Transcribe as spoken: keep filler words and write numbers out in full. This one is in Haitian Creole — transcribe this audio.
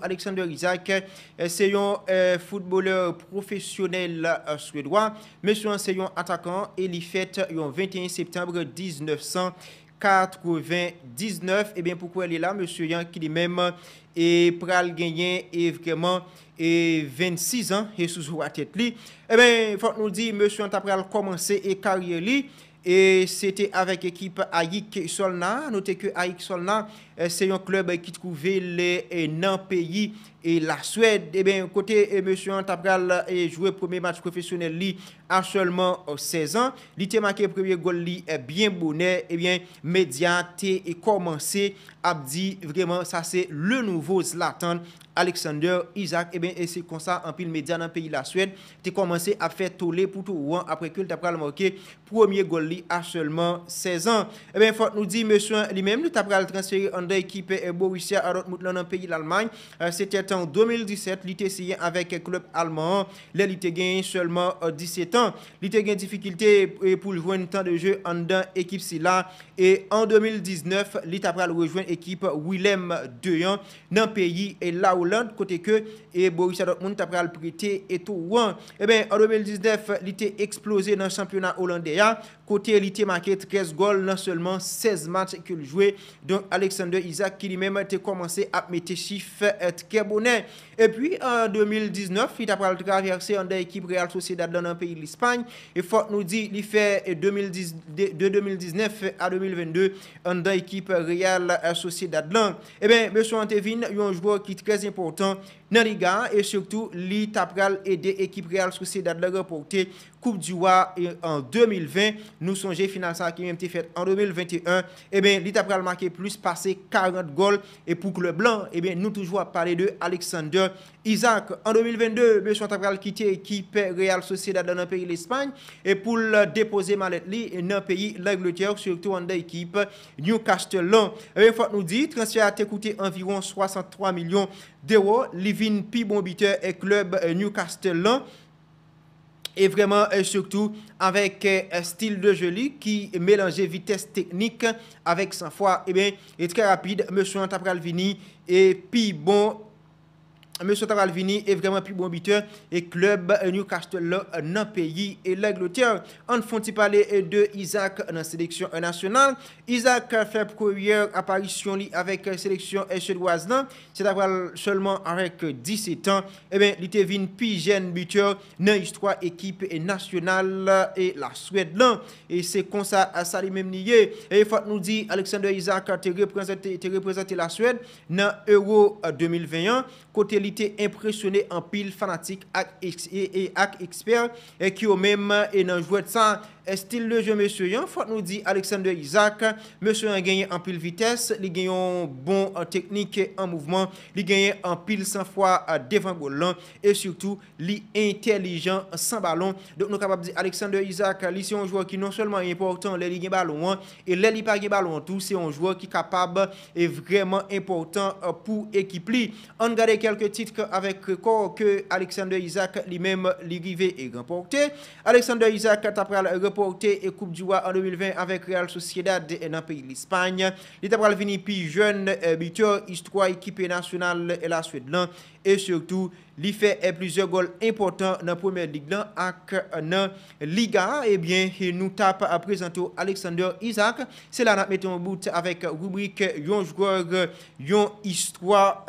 Alexander Isak, eh, se yon eh, foutbolè pwofesyonèl eh, swedwa. Mesye an se yon atakan e li fèt yon venteyen septanm diznèf san katrevendiznèf. Ebyen, pou kwè li la, mesye an ki li menm e pral genyen e vrèman e vennsis an e sou sou tèt li. Ebyen, fòk nou di, mesye an ta pral kòmanse e karyè li e se te avèk ekip Ayik Solna. Note ke Ayik Solna eh, se yon klèb ki twouve l eh, nan peyi e Laswèd. Ebyen, kote eh, mesye an ta pral eh, jwe premye match pwofesyonèl li a sèlman eh, sèz an, li te make premye gòl li eh, byen bonè. Ebyen, medya te eh, kòmanse ap di vrèman sa se le nouveau Zlatan Alexander Isak. Ebyen, e se konsa anpil medya nan peyi Laswèd te kòmanse ap fè tole pou towo an apre ke l ta pral make premye gòl li a sèlman sèz an. Ebyen, fòk nou di, mesye an li menm, li ta pral transfere anndan ekip eh, Borussia Dortmund lan nan peyi Lalmay. Eh, se te an de mil disèt, li te siyen avèk klèb alman an, lè li te gen sèlman eh, disèt an. Li te gen difikilte eh, pou l jwenn tan de je anndan ekip sila. E an de mil diznèf, li ta pral rejwenn ekip Willem de an nan peyi e Laoland, kote ke e Borussia Dortmund ta pral prete e towo an. Ebyen, an de mil diznèf, li te eksploze nan chanpyona olandè a, kote li te make trèz gòl nan sèlman sèz match ke l jwe. Donk, Alexander Isak, ki li menm te kòmanse ap mete chif eh, trè bonè. Epi, an de mil diznèf, li ta pral travèse anndan ekip Real Sociedad lan nan peyi Lespay. E fòk nou di, li fè eh, de mil diz, de, de de mil diznèf a de mil vennde anndan ekip Real eh, Sociedad lan. Ebyen, mesye an te vin yon jwè ki trè enpòtan nan liga a e sitou li ta pral ede ekip Real Sociedad la ranpòte Koup di Wa eh, an de mil ven. Nou sonje final sa ki menm te fèt an de mil venteyen. Ebyen, li ta pral make plis pase karant gòl e pou klèb lan. Ebyen, nou toujou ap pale de Alexander Isak. An de mil vennde, mesye an ta pral kite ekip Real Sociedad la nan peyi Lespay e pou l depoze malèt li nan peyi Langletè, sitou anndan ekip Newcastle lan. Ebyen, fòk nou di, transfè a te koute anviwon swasanntwa milyon dewo. Li vin pi bon bitè e klèb eh, Newcastle lan. E vrèman, eh, sitou avèk eh, stil de je li ki melanje vitès teknik avèk sanfwa. Ebyen, e trè rapid, mesye an ta pral vini e pi bon. Mesye an ta pral vini e vrèman pi bon bitè e klèb eh, Newcastle la eh, nan peyi e Langletè. Ann fè yon ti pale eh, de Isak nan seleksyon eh, nasyonal. Isak fè premyè aparisyon li avèk eh, seleksyon eh, swedwaz lan. Se ta pral sèlman avèk disèt an, ebyen, li te vin pi jèn bitè nan istwa ekip nasyonal e Laswèd lan. E se konsa sa li menm li ye. E fòk nou di, Alexander Isak te reprezante, te reprezante Laswèd nan Euro de mil ven an, kote li te enpresyone anpil fanatik ak eks-, e, e ak ekspè e ki yo menm e nan jwèt sa. Stil de je mesye an, fòk nou di Alexander Isak, mesye an genyen anpil vitès, li gen yon bon teknik an mouvman, li genyen anpil sanfwa devan gòl lan, e sitou li entèlijan san balon. Donk nou kapab di Alexander Isak, li se yon jwè ki non sèlman enpòtan lè li gen balon an, e lè li pa gen balon an tou, se yon jwè ki kapab e vrèman enpòtan pou ekip li. Ann gade kèlke tit avèk rekò ke Alexander Isak li menm li rive e ranpòte. Alexander Isak ta pral ranpòte e Koup di Wa an de mil ven avèk Real Sociedad nan peyi Lespay. Li ta pral vini pi jèn eh, bitè istwa ekip nasyonal eh, Laswèd lan. E sitou, li fè eh, plizyè gòl enpòtan nan Premyè Lig lan ak eh, nan Liga a. Ebyen, nou t ap prezante w Alexander Isak. Se la n ap mete yon bout avèk ribrik yon jwè, yon istwa.